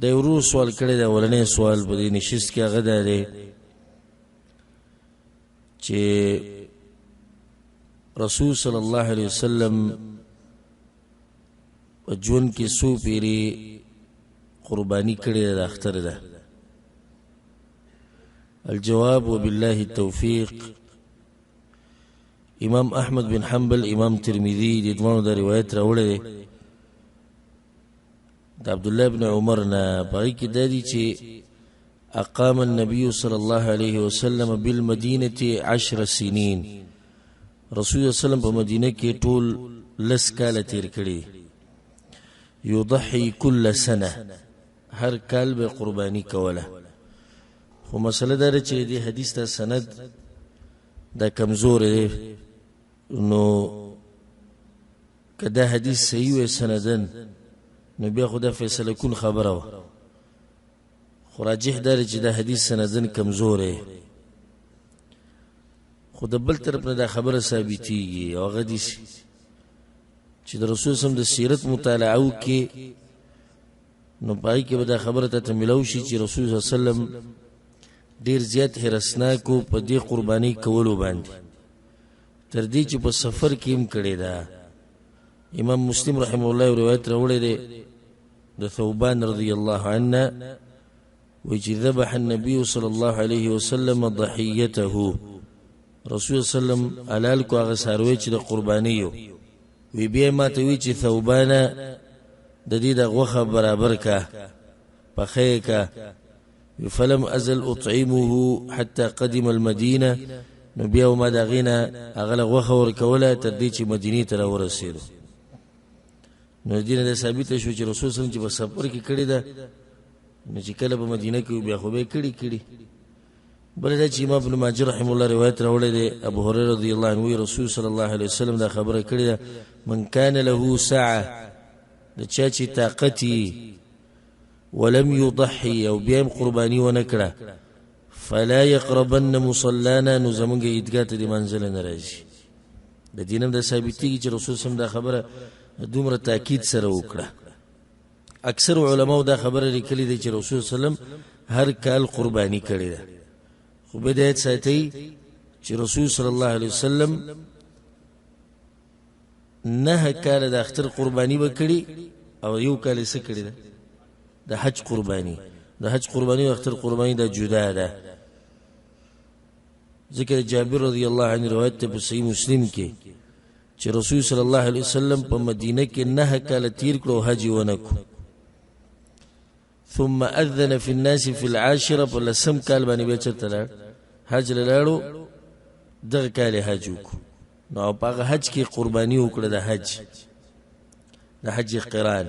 د ورور سوال کړی دی. اولنی سوال په دې نشست کې هغه دا دی چې رسول صلی الله علیه وسلم په ژوند کې څو پیرې قرباني کړې ده د اختر ده. الجواب وبالله التوفیق. امام احمد بن حنبل، امام ترمذي د دواړو د روایت راوړی دی د عبد الله بن عمر نه. په هغې کې دا دي چې اقام النبي صلى الله عليه وسلم بالمدينة 10 سنين. رسول الله صلى الله عليه وسلم په مدینه کې ټول 10 کاله تیر کړي، يضحي كل سنة، هر کال به قرباني کوله. خو مسله دا ده چې دې حدیث ته سند دا کمزور دی. نو که دا حدیث صحیح وي سندن، نو بیا خو دا فیصله کن خبره وه. خو راجح دا دی چې دا حدیث سندن کمزور دی، خو د بل طرف نه دا خبره ثابتیږي او هغه دي چې د رسول سم د سیرت مطالعه وکړي، نو پای کې به دا خبره ته ملو شي چې رسول صلی الله علیه وسلم ډیر زیات حرسناک په دې قرباني کولو باندې، تر دې چې په سفر کې هم کړی ده. امام مسلم رحمه الله روایت راوړی دی د ثوبان رضی الله عنه، وی چې ذبح النبي صلی الله علیه وسلم ضحیته، رسول الله صلی الله علیه وسلم حلال کو هغه څاروی چې د قرباني یو. وی بیا ما ته وی چې ثوبانه، د دې د غوښه برابر کا، پخې کا. فلم ازل اطعمه حتى قدم المدينه. نو بیا ما د هغې نه هغه له غوښه ورکوله تر دې چې مدینې ته راورسېدو. نو دې نه دا ثابته شو چې رسول صلی الله علیه وسلم چې په سفر کې کړې ده، نو چې کله په مدینه کې بیا خو به یې کړي کړي. بل دا چې امام ابن ماجه رحمه الله روایت راوړی دی، ابو هريره رضی الله عنه، رسول صلی الله علیه وسلم دا خبره کړې ده: من كان له سعه، د چا چې طاقت ولم يضحي، او بیا هم قرباني ونه کړه، فلا يقربن مصلانا، نو زمونږ عیدګاه ته دې منزله نه راځي. د دې نه دا ثابتېږي چې رسول سم دا خبره دومره تاکید سره وکړه. اکثر علماو دا خبره لیکلې ده چې رسول سلم هر کال قرباني کړې ده. خو به یاد ساتئ چې رسول صلی الله علیه وسلم 9 کاله د اختر قرباني وکړي او یو کال یې څه کړې ده؟ د حج قرباني. د حج قرباني او اختر قرباني دا جدا ده. ذکر جابر رضی الله عنه روایت ته په صحیح مسلم کې چې رسول صلی الله علیه وسلم په مدینه کې 9 کاله تیر کړو، حج یې ونه کړو. ثم اذن في الناس في العاشره، په لسم کال باندې بیا چېرته لاړ؟ حج له لاړو. دغه کال یې حج وکړو، نو په هغه حج کې قرباني وکړه د حج قران.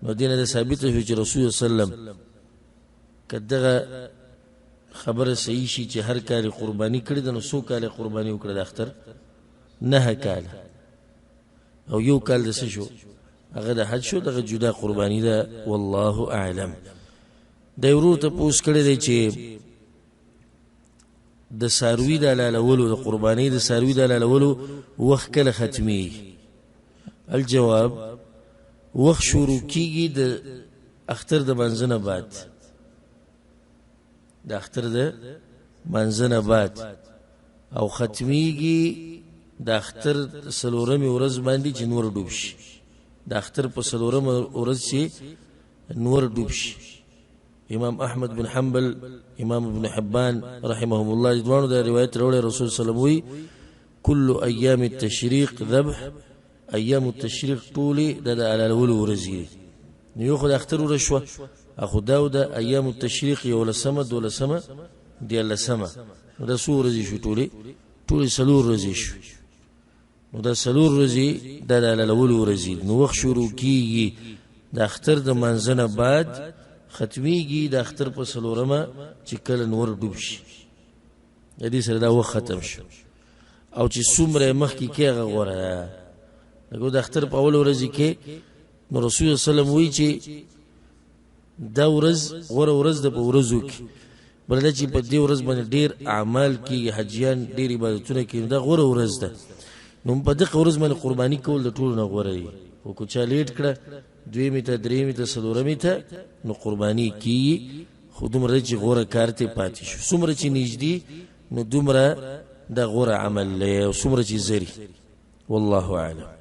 نو دینه د ثابت شو چې رسول صلی الله علیه وسلم که دغه خبره صحیح شي چې هر کال قرباني کړې ده، نو څو کال قرباني وکړه د اختر؟ 9 کال او یو کال د څه شو؟ هغه د حج شو. دغه جدا قرباني ده، والله اعلم. د ورور ته پوس کړی دی چې د څاروي د حلالولو، د قربانۍ د څاروي د حلالولو وخت کله ختمي؟ الجواب، وخت شروع کیږي د اختر د منځنه بعد، د اختر د منځنه بعد، او ختمیږي د اختر څلورمې ورځ باندې چې نور ډوب شي. د اختر په څلورمه ورځ چې نور ډوب شي. امام احمد بن حنبل، امام ابن حبان رحمهم الله دواړو دا روایت راوړی. رسول صلی الله علیه وسلم وی: كل ایام التشریق ذبح. ایام التشریق ټولې د حلالولو ورځې دي. نو یو خو د اختر ورځ شوه، خو دا د ایام التشریق یولسمه، دولسمه، دیارلسمه. نو دا څو ورځې شو ټولې؟ ټولې څلور ورځې شو. نو دا څلور ورځې دا د حلالولو ورځې. نو وخت شروع کیږي د اختر د منځنه بعد، ختمیږي د اختر په څلورمه چې کله نور ډوب شي. د دې سره دا وخت ختم شو، او چې څومره مخکې کې هغه غوره ده. لکه د اختر په اول ورځ کې، نو رسول الله صلی الله علیه وسلم وایي چې دا ورځ غوره ورځ ده په ورځو کې. بل دا چې په دې ورځ باندې ډېر اعمال کېږي، حجیان ډېر عبادتونه کوي، دا غوره ورځ ده. نو په دغه ورځ باندې قرباني کول د ټولو نه غوره دي. خو که چا لیټ کړه دویمې ته، درېیمې ته، څلورمې ته، نو قرباني کیږي، خو دومره چې غوره کار ته پاتې شو. څومره چې نږدې نو دومره د غوره عمل دی، او څومره چې زري. والله اعلم.